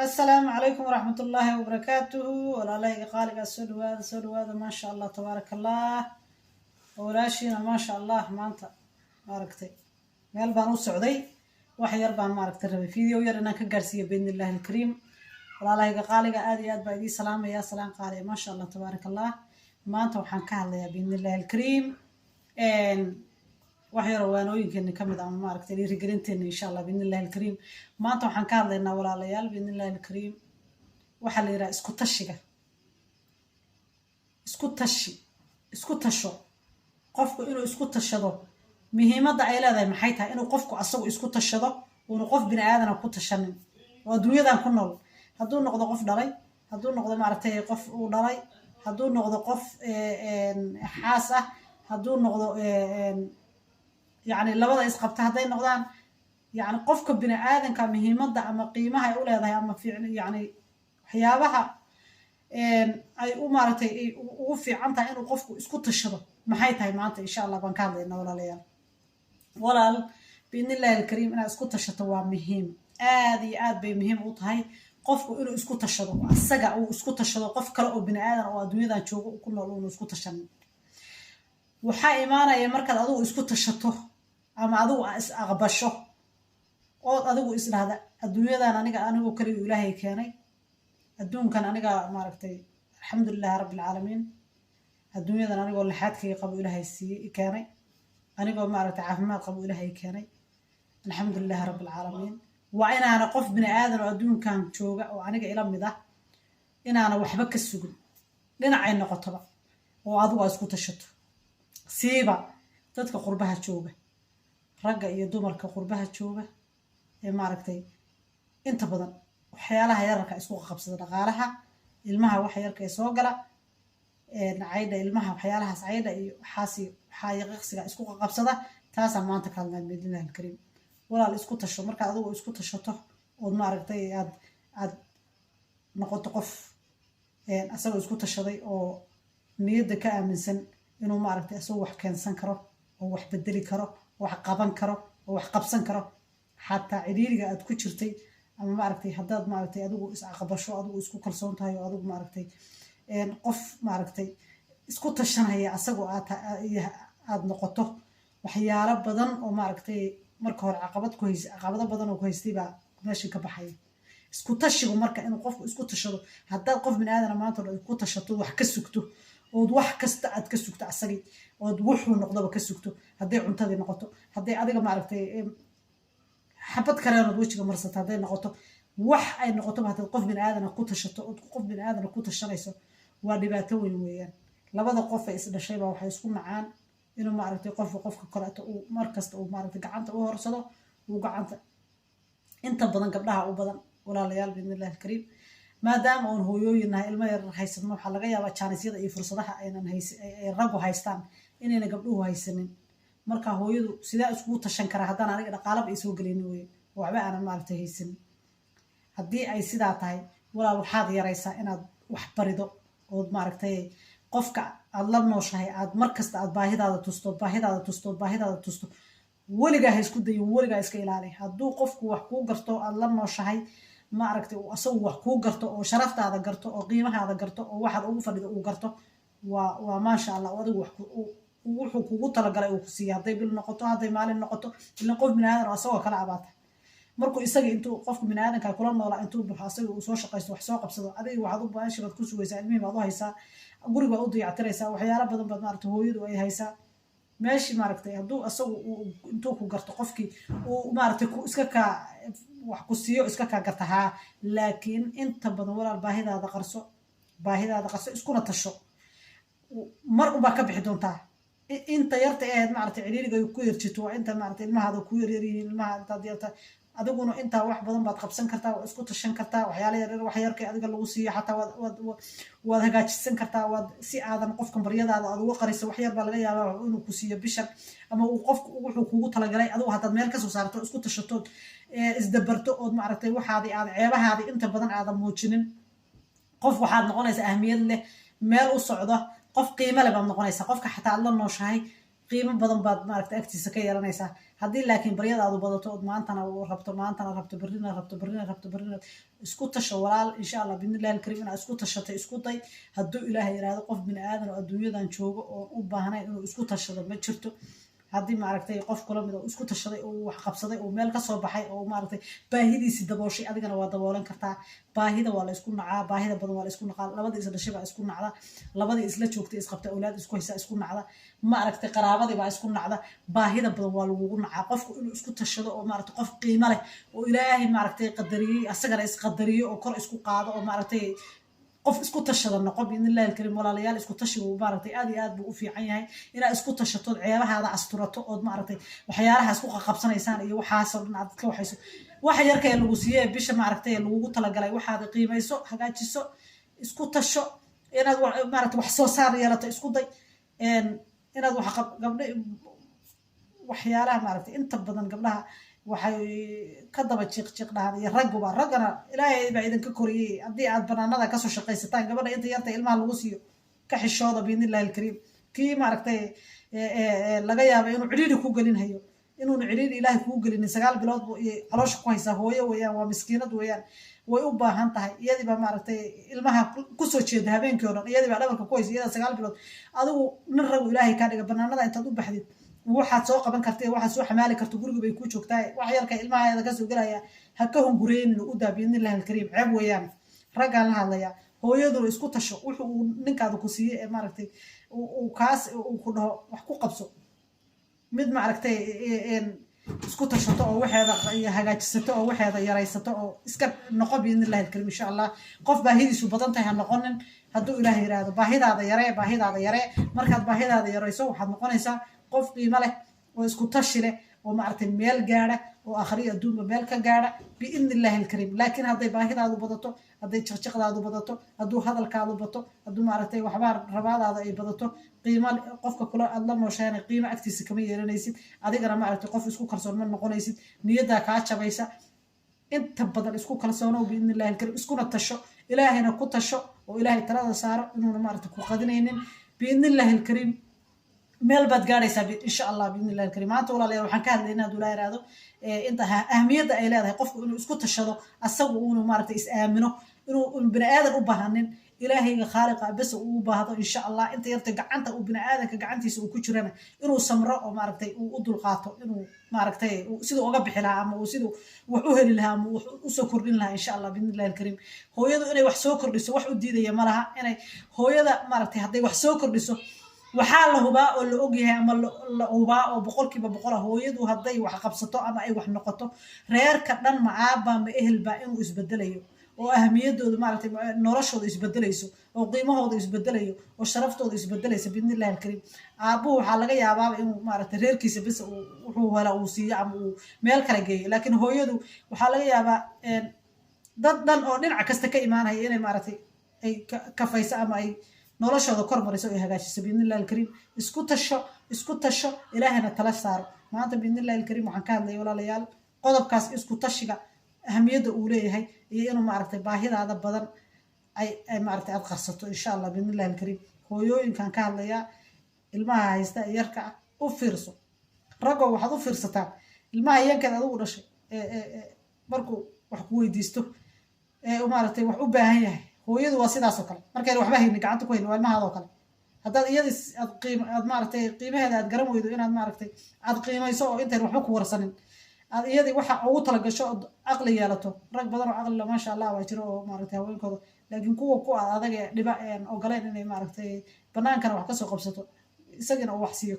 Asalaamu calaykum waraxmatullaahi wabarakaatuhu. Walaalahayga qaaligaa, soo dhawaada, soo dhawaada. Maasha Allah, tabaaraka Allah. Walaashiina, maasha Allah, maanta maaragtay meel baan u socday. Wax yar baan maaragtay rabay video yar inaan ka gaarsiiyo, biidni Illaahi alkariim. Walaalahayga qaaliga, aad iyo aad baa idiin salaamaya, salaan qaaliya. Maasha Allah, tabaaraka Allah. Maanta waxaan ka hadlayaa, biidni Illaahi alkariim, wax yaroo waanooyinkeeni ka mid ah ama maaragtay dhiirigelinteena, insha Allah, biidni Illahi alkariim. Maanta waxaan ka hadlaynaa, walaalayaal, biidni Illahi alkariim, waxaa la yidhaha isku tashiga. Isku tashi, isku tasho. Qofku inuu isku tashado muhiimadda ay leedahay maxay tahay? Inuu qofku asagu isku tashado, uuna qof bini aadana ku tashanin oo adduunyadan ku nool. Hadduu noqdo qof dhalay, hadduu noqdo maaragtay qof uu dhalay, hadduu noqdo qof xaas ah, hadduu noqdo yacni labada isqabta hadday noqdaan, yacni qofka bini aadanka muhiimadda ama qiimaha ay u leedahay ama fiic yacni waxyaabaha ay u maaragtay ay ugu fiican tahay inuu qofku isku tashado maxay tahay, maanta insha Allah baan ka hadlaynaa, walaalayaal. Walaal, biidni Illahi alkariim, inaad isku tashato waa muhiim. Aad iyo aad bay muhiim u tahay qofku inuu isku tashado, asaga uu isku tashado, qof kale oo bini aadan oo adduunyadan joogo ku nool uunu isku tashanin. Waxaa imaanaya markaad adigu isku tashato ama adigu is aqbasho ood adigu is dhahda: "Adduunyadan aniga, anigoo kaliya Ilaahay keenay adduunkan, aniga maaragtay, alxamdulilahi rabbi alcaalamiin, adduunyadan anigoo laxaadkayga qabo Ilaahay siiyey keenay, anigoo maaragtay caafimaad qabo Ilaahay keenay, alxamdulilahi rabbi alcaalamiin. Waa inaana qof bini aadan oo adduunkan jooga oo aniga ila mid ah inaana waxba ka sugin, dhinacay noqotoba, oo adigu aa isku tashato." Siiba dadka qurbaha jooga, ragga iyo dumarka qurbaha jooga ee maaragtay inta badan waxyaalaha yararka isku qabsada, dhaqaalaha ilmaha, waxa yarka ee soo gala, caydha ilmaha, waxyaalahaas caydha iyo waxaas iyo waxaa yaqiqsiga isku qabsada, taasaan maanta ka hadlaa, biidnillahi alkariim. Walaal, isku tasho. Markaad adigu isku tashato ood maaragtay aad noqoto qof asagoo isku tashaday oo niyadda ka aaminsan inuu maaragtay asagoo wax keensan karo oo wax bedeli karo, wax qaban karo oo wax qabsan karo, xataa cidhiiriga aad ku jirtay ama maaragtay haddaad maaragtay adigu is aqbasho, adigu isku kalsoon tahay oo adigu maaragtay qof maaragtay isku tashanaya asagoo aad noqoto, waxyaalo badan oo maaragtay marka hore caqabad ku hays, caqabado badan oo ku haystay baa meesha ka baxaya. Isku tashigu marka inuu qofku isku tashado, haddaad qof bini aadana maanta o dhan ku tashato, wax ka sugto, ood wax kasta aad ka sugto asagii, ood wuxuu noqdoba ka sugto, hadday cuntadii noqoto, hadday adiga maaragtay xabad kareenood wejiga marsato hadday noqoto, wax ay noqotoba, haddaad qof bini aadana ku tashato ood qof bini aadana ku tashanayso, waa dhibaato weyn weeyaan. Labada qof ee isdhashaybaa waxay isku nacaan inuu maaragtay qofka qofka kaleeto uu markasta uu maaragtay gacanta u horsado, uu gacanta. Inta badan gabdhaha u badan, walaalayaal, biidnillahi alkariim, maadaama oon hooyooyin nahay, ilmo yarar haysano, waxaa laga yaabaa jaanisyada iyo fursadaha aynan hays ay raggu haystaan inayna gabdhuhu haysanin. Marka hooyadu sidee iskugu tashan karaa haddaan aniga dhaqaalaba ay soo gelinin weye, waxba aanan maaragtay haysanin? Haddii ay sidaa tahay, walaal, waxaad yaraysaa inaad wax barido ood maaragtay qofka aad la nooshahay aad mar kasta aad baahidaada tusto, baahidaada tusto, baahidaada tusto. Weligaa ha isku dayin, weligaa iska ilaali. Hadduu qofku wax kuu garto aad la nooshahay, maaragtay asagu wax kuu garto oo sharaftaada garto oo qiimahaada garto oo waxaad ugu fadhido uu garto, waa maasha Allah. Adigu wax wuxuu kugu talagalay uu ku siiya, hadday bil noqoto, hadday maalin noqoto, ilan qof bini aadan oo asagoo kala abaata. Markuu isaga intuu qofka biniaadanka kula noolaa intuu baxo, asaga uu soo shaqaysto, wax soo qabsado, adiga waxaad u baashi baad ku sugaysaa, ilmihii baad u haysaa, guriga baad u dayactiraysaa, waxyaalo badan baad maaragtay hooyadu ay haysaa meeshii. Maaragtay hadduu asagu intuu ku garto qofkii uu maaragtay ku iska kaa wax ku siiyo, iska kaa garta haa. Laakiin inta badan, walaal, baahidaada qarso, baahidaada qarso, iskuna tasho. Mar unbaa ka bixi doontaa inta yarta ahayd maaragtay cidhiiriga ku yarjito. Waa inta maaragtay ilmahaada ku yaryar yihiin. Ilmaha intaad yarta, adiguna intaa wax badan baad qabsan kartaa, waad isku tashan kartaa. Waxyaala yaryar, wax yarka adiga lagu siiyo xataa waad hagaajisan kartaa. Waad si aadan qofka baryadaada aad uga qariso, wax yar baa laga yaabaa inuu ku siiyo bishan ama uu qofku wuxuu kugu talagalay. Adigu haddaad meel kasoo saarto, isku tashatood, isdabarto, ood maaragtay waxaadi aad ceebahaadi inta badan aadan muujinin, qof waxaad noqonaysaa ahmiyad leh, meel u socda, qof qiimo leh baad noqonaysaa. Qofka xataa aad la nooshahay. Qiimo badan baad maaragtay agtiisa ka yeelanaysaa. Haddii laakiin baryadaadu badato, ood maantana rabto, maantana rabto, berrina rabto, berrina rabto, berrina. Isku tasho, walaal. Insha Allah, biidnillahi alkariim, inaad isku tashatay isku day. Hadduu Ilaahay yiraahdo, qof bini aadan oo adduunyadan joogo oo u baahnayn inuu isku tashado ma jirto. Haddii maaragtay qof kula mid oo isku tashaday oo wax qabsaday oo meel kasoo baxay oo maaragtay baahidiisi dabooshay, adigana waa daboolan kartaa. Baahida waa la isku nacaa, baahida badan waa la isku nacaa. Labadii is dhashay baa isku nacda, labadii isla joogtay, isqabtay, awlaad isku haysa isku nacda, maaragtay qaraabadii baa isku nacda. Baahida badan waa lagugu nacaa. Qofku inuu isku tashado oo maaragtay qof qiimo leh oo Ilaahay maaragtay qadariyey, asagana isqadariyo oo kor isku qaado oo maaragtay qof isku tashada noqo, biidnillahi alkariim. Walaalayaal, isku tashigu maaragtay aad iyo aad buu u fiican yahay. Inaad isku tashatood ceebahaada asturato ood maaragtay waxyaalaha isku qaqabsanaysaan iyo waxaasoo dhan aad ka waxayso, waxa yarka ee lagu siiyey bisha maaragtay lagugu talagalay, waxaad qiimayso, hagaajiso, isku tasho. Inaad maaragtay wax soo saar yeelato isku day. Inaad wax gabdho, waxyaalaha maaragtay inta badan gabdhaha waxay ka daba jiiq jiiq dhahaan iyo ragguba, raggana Ilaahay baa idinka koriyey. Haddii aad banaanada kasoo shaqaysataan, gabadha inta yarta ilmaha lagu siiyo ka xishooda, biidnillahi alkariim. Kii maaragtay laga yaaba inuu cidhiidhi ku gelinhayo, inuuna cidhiidhi Ilaahay kugu gelinin. 9 bilood buu caloosha ku haysaa. Hooyo weeyaan, waa miskiinad weeyaan, way u baahan tahay. Iyadii baa maaragtay ilmaha kusoo jeeda habeenkii o dhan, iyadii baa dhabarka ku haysa, iyada 9 bilood. Adigu nin ragu Ilaahay kaa dhiga, banaanada intaad u baxdid, waxaad soo qaban karta, waxaad soo xamaali karta, guriga bay kuu joogtaa. Wax yarka ilmahaada kasoo gelaya ha ka hungureynin, u daa, biidnillahi alkariim. Ceeb weeyaan. Raggaan la hadlayaa. Hooyaduna isku tasho. Wuxu uu ninkaada ku siiyey ee maaragtay uu kaas uu ku dhaho wax ku qabso, mid maaragtay isku tashato oo waxeeda hagaajisato oo waxeeda yaraysato oo iska noqo, biidnillahi alkariim. Insha Allah, qof baahidiisu badan tahay ha noqonin. Hadduu Ilaah yiraahdo, baahidaada yaree, baahidaada yaree. Markaad baahidaada yarayso, waxaad noqonaysaa qof qiimo leh oo isku tashi leh oo maaragtay meel gaadha oo akhriyo adduunba meel ka gaadha, biidni illahi alkariim. Laakiin hadday baahidaadu badato, hadday jiqjiqdaadu badato, hadduu hadalkaadu bato, hadduu maaragtay waxbaa rabaadaada ay badato, qiimo qofka kula aad la nooshaana qiimo agtiisa kama yeelanaysid. Adigana maaragtay qof isku kalsoon ma noqonaysid, niyaddaa kaa jabaysa. Inta badan isku kalsoonow, biidni illahi alkariim. Iskuna tasho, Ilaahayna ku tasho oo Ilaahay talada saaro inuuna maaragtay ku qadinaynin, biidni illahi alkariim. Meel baad gaadhaysaa, insha Allah, biidni illahi alkariim. Maanta, walaalayaal, waxaan ka hadlaynaa, hadduu Ilaah yiraahdo, inta ahmiyadda ay leedahay qofku inuu isku tashado, asagu uunu maaragtay is aamino, inuu bini aadan u baahanin, Ilaahayga khaaliqa bes uu u baahdo, insha Allah. Inta yarta gacanta uu bini aadanka gacantiisa uu ku jirana inuu samro oo maaragtay uu u dulqaato, inuu maaragtay siduu uga bixi lahaa ama uu siduu wax u heli lahaa ama wax usoo kordhin lahaa, insha Allah, biidni illahi alkariim. Hooyadu inay wax soo kordhiso wax u diidaya ma laha. Inay hooyada maaragtay hadday wax soo kordhiso, waxaa la hubaa oo la ogyahay ama la hubaa oo 100% ah, hooyadu hadday wax qabsato ama ay wax noqoto, reerka dhan, ma aabba ma ehelba, inuu isbedelayo oo ahamiyadooda maaragtay noloshooda isbedelayso oo qiimahooda isbedelayo oo sharaftooda isbedelaysa, biidni illahi alkariim. Aabbuhu waxaa laga yaabaaba inuu maaragtay reerkiisa bes wuxuu hela uu siiyo ama uu meel kale geeyo, laakiin hooyadu waxaa laga yaabaa dad dhan oo dhinac kasta ka imaanaya inay maaragtay ay kafayso ama ay noloshooda kor mariso, ay hagaajiso, biidni illahi alkariim. Isku tasho, isku tasho, Ilaahayna tala saaro. Maanta, biidni illahi alkariim, waxaan ka hadlayay, walaalayaal, qodobkaas isku tashiga ahamiyadda uu leeyahay iyo inuu maaragtay baahidaada badan ay maaragtay aad qarsato, insha Allah, biidni illahi alkariim. Hooyooyinkan ka hadlayaa ilmaha haysta ee yarka ah, u fiirso. Raggo, waxaad u fiirsataan ilmaha yankeed adigu dhashay ee markuu wax ku weydiisto ee maaragtay wax u baahan yahay. Hooyadu waa sidaas oo kale. Markayna waxba haynin, gacanta ku haynin, waa ilmahaadoo kale. Haddaad iyadii aad qiim aad maaragtay qiimaheeda aad garan weydo, inaad maaragtay aad qiimayso oo intayn waxba ku warsanin aad iyadii waxa ugu talagasho ood caqli yeelato. Rag badan oo caqli la, maasha Allah, waa jiro oo maaragtay haweenkooda, laakiin kuwa ku aad adag ee dhiba een ogoleen inay maaragtay banaankana wax kasoo qabsato, isagina uu wax siiyo.